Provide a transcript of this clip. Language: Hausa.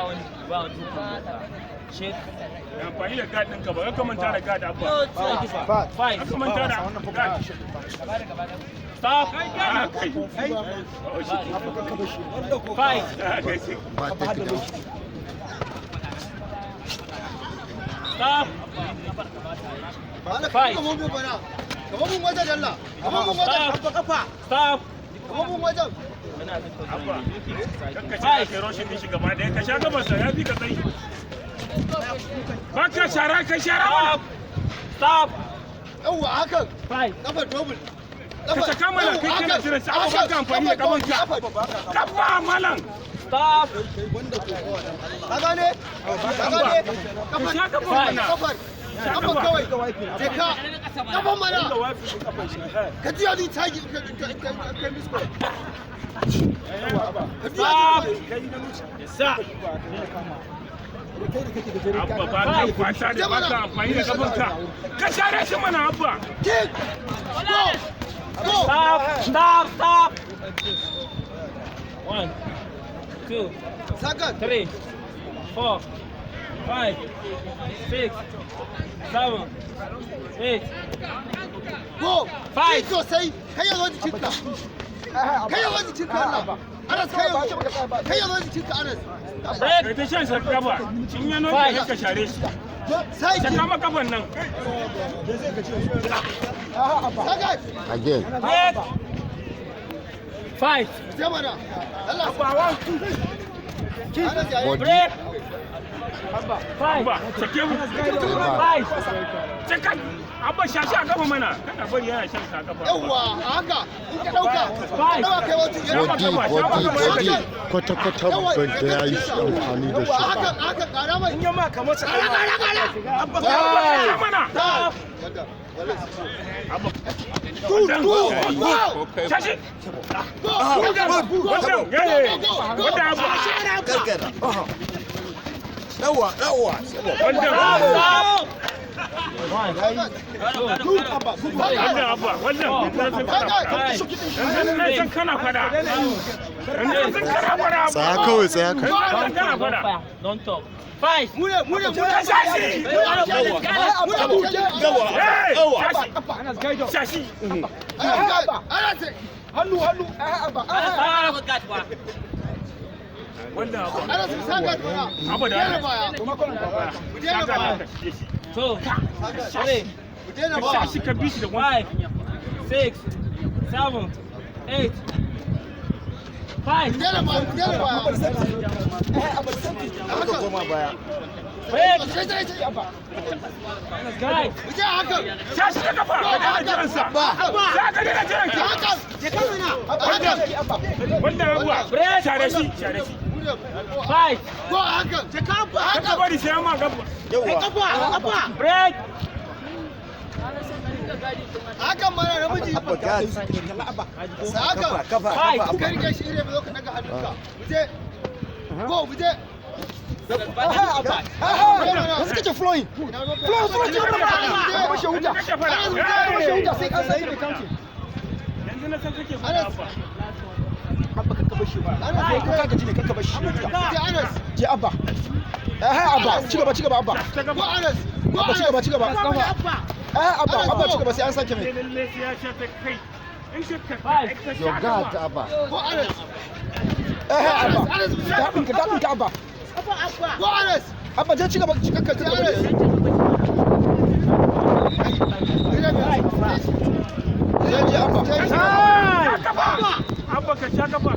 wani, ba wani dukan. Shake. Amfani da guard ɗinka ba ka manta da guard, Abba. Five. Ka manta da guard. Stop. Ah, kai. Oh, shi. Five. Ah, kai sai. Ba take down. Stop. Five. Kamar mun wajen Allah, kamar mun wajen. Stop. Stop. Kamar mun wajen. Abba, kakka ce ka kai roshin din shi gaba ɗaya, ka sha gabansa, ya fi ka tsayi. Ba ka shara, ka shara mana. Stop. Stop. Yawwa, hakan. Five. Kafa double. Ka saka mana, kai kana jiran sa, Abba, ba ka amfani da kafanka. Kafa malam. Stop. Ka gane, ka gane? Ka sha gaban mana. Kafar, kafar kawai. Je ka kafan mana, ka juya ni tagi ka kai misko, ka juya. Stop. Sa. Abba, ba ka kwata da ba ka amfani da kafanka. Ka share shi mana, Abba. Kick, go, go. Stop. Stop. Stop. One, two, Second. three, four, five, six, seven, eight. Go. Five. Kick sosai, kai ya zo jikinka, kai ya zo jikinka. Allah, Anas, kai ya zo, kai ya zo jikinka, Anas. Break. Kai ta shan sa kafa. In ya noke, ka share shi. Sai Saka ma kafan nan. Second. Again. Break. Five. Je mana Allah. Anas yayi. Body. Break. Five. Abba, sake mu. Five. Saka. Abba, shashi a kafa mana. Kana bari yana shan sa kafa. Yawwa, haka in ka dauka, ka dauka, kai wato. Body, body, body. Kwata-kwata ban ga ya yi amfani da shi haka ba. Haka, kara mai in yamma ka masa, kara, kara, kara. Abba, sha mana. Ta Abba. Two, two, go. Shashi. Go. Wannan, wannan, eh. Wannan, Abba. Karkara. Yawa, yawa. Wannan. Stop. One, two, Wannan, Abba, wannan. Na san kana fada. five, Yanzu na san kana fada. Yanzu na san kana fada, Abba. Tsaya kawai, tsaya kawai. Yanzu na san kana Don't fada. fire. Don't talk. Five. Mune, mune, mune. Ka shashi. Yawa. Eh, Yawa. shashi. Shashi. Anas. Hannu, hannu. Stop. Wannan, Abba. Anas, saka mana. Abba da Daina baya. Mu daina Saka baya. nan ka shige shi. Two, three, Mu daina Ka baya. shashi, ka bi shi da wani. five, six, seven, eight, five. Mu daina baya, mu daina baya. Aka koma baya. Break. Sai, sai, sai. Five. Mu je hakan. Shashi da kafa. Ka daina jiransa. Za ka daina jiran ka. Hakan. Je kan mana. Hakan. Wannan, Abba. Break. Share shi, share shi. Five. Go hakan. Je kan Ka hakan. bari sai ma gaba. Yawa. Break. Hakan mana, namiji. Abba, guard. Hakan. Kafa, kafa, Five. kafa. Ka rike shi ire, zo ka daga hannunka. Mu je. Go, mu je. Yanzu kake flowing. Flow, flow, ci gaba da fada. Kashe wuta. Kake fada. Kashe wuta, sai an sake mai counting. Yanzu na san kake fada, Abba. Abba, kakka bar shi ba. Ko ka gaji ne, kakka bar shi ya huta. Je, Anas. Je, Abba. Eh, Abba, ci gaba, ci gaba, Abba. Ta Go, gaba. Anas. Go, Abba, ci gaba, ci gaba. Eh, Abba, Abba, ci gaba, sai an sake mai. Sai lalle sai ya sha ta kai. In ka Five. ka sha Your guard, gaba. Abba. Go, Anas. Eh, Abba. Daɗin ka, daɗin ka, Abba. Go, Anas. Abba, je, ci gaba, ci gaba, ci gaba. Anas. Je, je, Abba. Sha kafa. Abba, ka sha kafa.